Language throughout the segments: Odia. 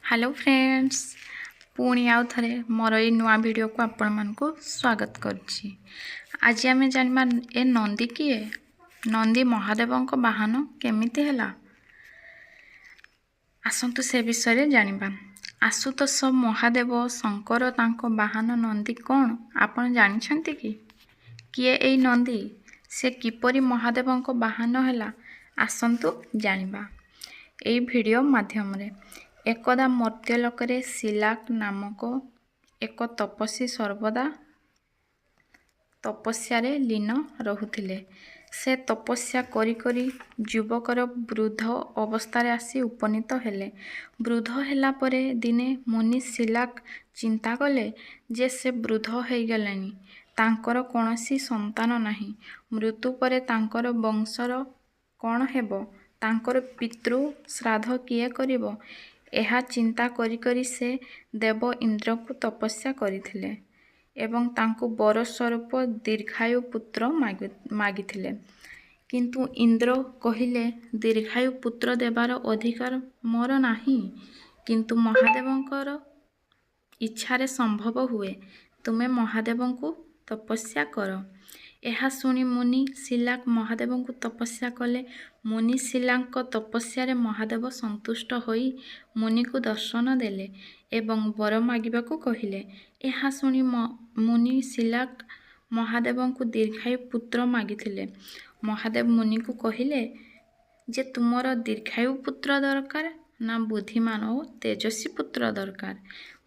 ହ୍ୟାଲୋ ଫ୍ରେଣ୍ଡସ୍, ପୁଣି ଆଉ ଥରେ ମୋର ଏଇ ନୂଆ ଭିଡ଼ିଓକୁ ଆପଣମାନଙ୍କୁ ସ୍ୱାଗତ କରୁଛି। ଆଜି ଆମେ ଜାଣିବା, ଏ ନନ୍ଦୀ କିଏ? ନନ୍ଦୀ ମହାଦେବଙ୍କ ବାହନ କେମିତି ହେଲା? ଆସନ୍ତୁ ସେ ବିଷୟରେ ଜାଣିବା। ଆଶୁତୋଷ ମହାଦେବ ଶଙ୍କର, ତାଙ୍କ ବାହନ ନନ୍ଦୀ କ'ଣ ଆପଣ ଜାଣିଛନ୍ତି କି? କିଏ ଏଇ ନନ୍ଦୀ? ସେ କିପରି ମହାଦେବଙ୍କ ବାହନ ହେଲା? ଆସନ୍ତୁ ଜାଣିବା ଏଇ ଭିଡ଼ିଓ ମାଧ୍ୟମରେ। ଏକଦା ମର୍ତ୍ତ୍ୟଲୋକରେ ଶିଲାକ ନାମକ ଏକ ତପସ୍ୱୀ ସର୍ବଦା ତପସ୍ୟାରେ ଲୀନ ରହୁଥିଲେ। ସେ ତପସ୍ୟା କରି କରି ଯୁବକର ବୃଦ୍ଧ ଅବସ୍ଥାରେ ଆସି ଉପନୀତ ହେଲେ। ବୃଦ୍ଧ ହେଲା ପରେ ଦିନେ ମୁନି ଶିଲାକ ଚିନ୍ତା କଲେ ଯେ ସେ ବୃଦ୍ଧ ହୋଇଗଲେଣି, ତାଙ୍କର କୌଣସି ସନ୍ତାନ ନାହିଁ। ମୃତ୍ୟୁ ପରେ ତାଙ୍କର ବଂଶର କ'ଣ ହେବ? ତାଙ୍କର ପିତୃ ଶ୍ରାଦ୍ଧ କିଏ କରିବ? ଏହା ଚିନ୍ତା କରି କରି ସେ ଦେବ ଇନ୍ଦ୍ରଙ୍କୁ ତପସ୍ୟା କରିଥିଲେ ଏବଂ ତାଙ୍କୁ ବର ସ୍ୱରୂପ ଦୀର୍ଘାୟୁ ପୁତ୍ର ମାଗିଥିଲେ। କିନ୍ତୁ ଇନ୍ଦ୍ର କହିଲେ, ଦୀର୍ଘାୟୁ ପୁତ୍ର ଦେବାର ଅଧିକାର ମୋର ନାହିଁ, କିନ୍ତୁ ମହାଦେବଙ୍କର ଇଚ୍ଛାରେ ସମ୍ଭବ ହୁଏ। ତୁମେ ମହାଦେବଙ୍କୁ ତପସ୍ୟା କର। ଏହା ଶୁଣି ମୁନି ଶିଲାକ ମହାଦେବଙ୍କୁ ତପସ୍ୟା କଲେ। ମୁନି ଶିଲାଙ୍କ ତପସ୍ୟାରେ ମହାଦେବ ସନ୍ତୁଷ୍ଟ ହୋଇ ମୁନିକୁ ଦର୍ଶନ ଦେଲେ ଏବଂ ବର ମାଗିବାକୁ କହିଲେ। ଏହା ଶୁଣି ମୁନି ଶିଲାକ ମହାଦେବଙ୍କୁ ଦୀର୍ଘାୟୁ ପୁତ୍ର ମାଗିଥିଲେ। ମହାଦେବ ମୁନିକୁ କହିଲେ ଯେ ତୁମର ଦୀର୍ଘାୟୁ ପୁତ୍ର ଦରକାର ନା ବୁଦ୍ଧିମାନ ଓ ତେଜସ୍ୱୀ ପୁତ୍ର ଦରକାର?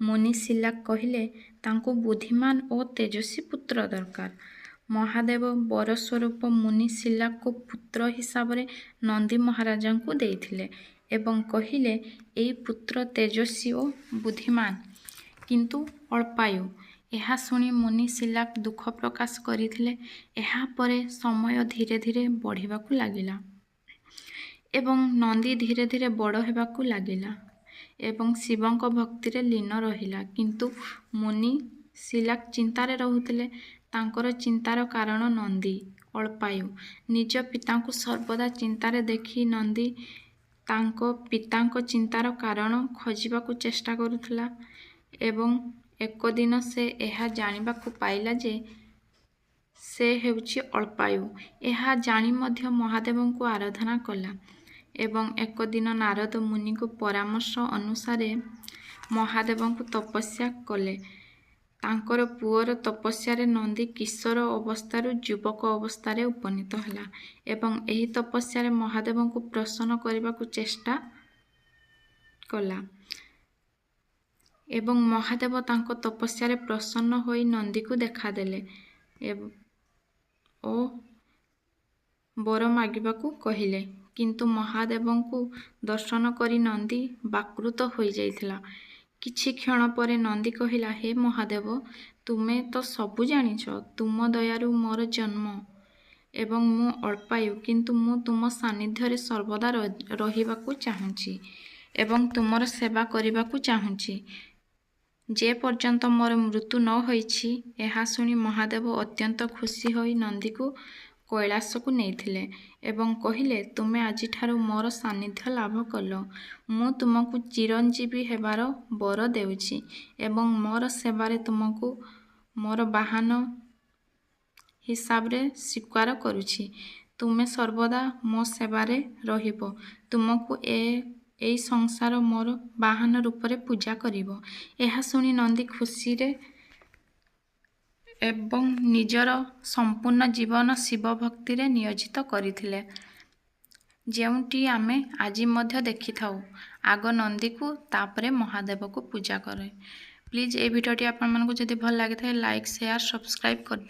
ମୁନି ଶିଲାକ କହିଲେ, ତାଙ୍କୁ ବୁଦ୍ଧିମାନ ଓ ତେଜସ୍ୱୀ ପୁତ୍ର ଦରକାର। ମହାଦେବ ବର ସ୍ୱରୂପ ମୁନି ଶିଲାକକୁ ପୁତ୍ର ହିସାବରେ ନନ୍ଦୀ ମହାରାଜାଙ୍କୁ ଦେଇଥିଲେ ଏବଂ କହିଲେ, ଏଇ ପୁତ୍ର ତେଜସ୍ୱୀ ଓ ବୁଦ୍ଧିମାନ, କିନ୍ତୁ ଅଳ୍ପାୟୁ। ଏହା ଶୁଣି ମୁନି ଶିଲାକ ଦୁଃଖ ପ୍ରକାଶ କରିଥିଲେ। ଏହାପରେ ସମୟ ଧୀରେ ଧୀରେ ବଢ଼ିବାକୁ ଲାଗିଲା ଏବଂ ନନ୍ଦୀ ଧୀରେ ଧୀରେ ବଡ଼ ହେବାକୁ ଲାଗିଲା ଏବଂ ଶିବଙ୍କ ଭକ୍ତିରେ ଲୀନ ରହିଲା। କିନ୍ତୁ ମୁନି ଶିଲାକ ଚିନ୍ତାରେ ରହୁଥିଲେ। ତାଙ୍କର ଚିନ୍ତାର କାରଣ ନନ୍ଦୀ ଅଳ୍ପାୟୁ। ନିଜ ପିତାଙ୍କୁ ସର୍ବଦା ଚିନ୍ତାରେ ଦେଖି ନନ୍ଦୀ ତାଙ୍କ ପିତାଙ୍କ ଚିନ୍ତାର କାରଣ ଖୋଜିବାକୁ ଚେଷ୍ଟା କରୁଥିଲା ଏବଂ ଏକ ଦିନ ସେ ଏହା ଜାଣିବାକୁ ପାଇଲା ଯେ ସେ ହେଉଛି ଅଳ୍ପାୟୁ। ଏହା ଜାଣି ମଧ୍ୟ ମହାଦେବଙ୍କୁ ଆରାଧନା କଲା ଏବଂ ଏକ ଦିନ ନାରଦ ମୁନିଙ୍କୁ ପରାମର୍ଶ ଅନୁସାରେ ମହାଦେବଙ୍କୁ ତପସ୍ୟା କଲେ। ତାଙ୍କର ପୁଅର ତପସ୍ୟାରେ ନନ୍ଦୀ କିଶୋର ଅବସ୍ଥାରୁ ଯୁବକ ଅବସ୍ଥାରେ ଉପନୀତ ହେଲା ଏବଂ ଏହି ତପସ୍ୟାରେ ମହାଦେବଙ୍କୁ ପ୍ରସନ୍ନ କରିବାକୁ ଚେଷ୍ଟା କଲା ଏବଂ ମହାଦେବ ତାଙ୍କ ତପସ୍ୟାରେ ପ୍ରସନ୍ନ ହୋଇ ନନ୍ଦୀକୁ ଦେଖାଦେଲେ ଓ ବର ମାଗିବାକୁ କହିଲେ। କିନ୍ତୁ ମହାଦେବଙ୍କୁ ଦର୍ଶନ କରି ନନ୍ଦୀ ବ୍ୟାକୁଳ ହୋଇଯାଇଥିଲା। କିଛି କ୍ଷଣ ପରେ ନନ୍ଦୀ କହିଲା, ହେ ମହାଦେବ, ତୁମେ ତ ସବୁ ଜାଣିଛ। ତୁମ ଦୟାରୁ ମୋର ଜନ୍ମ ଏବଂ ମୁଁ ଅଳ୍ପାୟୁ, କିନ୍ତୁ ମୁଁ ତୁମ ସାନ୍ନିଧ୍ୟରେ ସର୍ବଦା ରହିବାକୁ ଚାହୁଁଛି ଏବଂ ତୁମର ସେବା କରିବାକୁ ଚାହୁଁଛି, ଯେ ପର୍ଯ୍ୟନ୍ତ ମୋର ମୃତ୍ୟୁ ନ ହୋଇଛି। ଏହା ଶୁଣି ମହାଦେବ ଅତ୍ୟନ୍ତ ଖୁସି ହୋଇ ନନ୍ଦୀକୁ କୈଳାସକୁ ନେଇଥିଲେ ଏବଂ କହିଲେ, ତୁମେ ଆଜିଠାରୁ ମୋର ସାନ୍ନିଧ୍ୟ ଲାଭ କଲ। ମୁଁ ତୁମକୁ ଚିରଞ୍ଜୀବୀ ହେବାର ବର ଦେଉଛି ଏବଂ ମୋର ସେବାରେ ତୁମକୁ ମୋର ବାହନ ହିସାବରେ ସ୍ୱୀକାର କରୁଛି। ତୁମେ ସର୍ବଦା ମୋ ସେବାରେ ରହିବ। ତୁମକୁ ଏଇ ସଂସାର ମୋର ବାହନ ରୂପରେ ପୂଜା କରିବ। ଏହା ଶୁଣି ନନ୍ଦୀ ଖୁସିରେ ଏବଂ ନିଜର ସମ୍ପୂର୍ଣ୍ଣ ଜୀବନ ଶିବ ଭକ୍ତିରେ ନିୟୋଜିତ କରିଥିଲେ, ଯେଉଁଟି ଆମେ ଆଜି ମଧ୍ୟ ଦେଖିଥାଉ, ଆଗ ନନ୍ଦୀକୁ, ତାପରେ ମହାଦେବକୁ ପୂଜା କରେ। ପ୍ଲିଜ୍, ଏଇ ଭିଡ଼ିଓଟି ଆପଣମାନଙ୍କୁ ଯଦି ଭଲ ଲାଗିଥାଏ, ଲାଇକ୍, ସେୟାର, ସବସ୍କ୍ରାଇବ୍ କରିଦିଅନ୍ତୁ।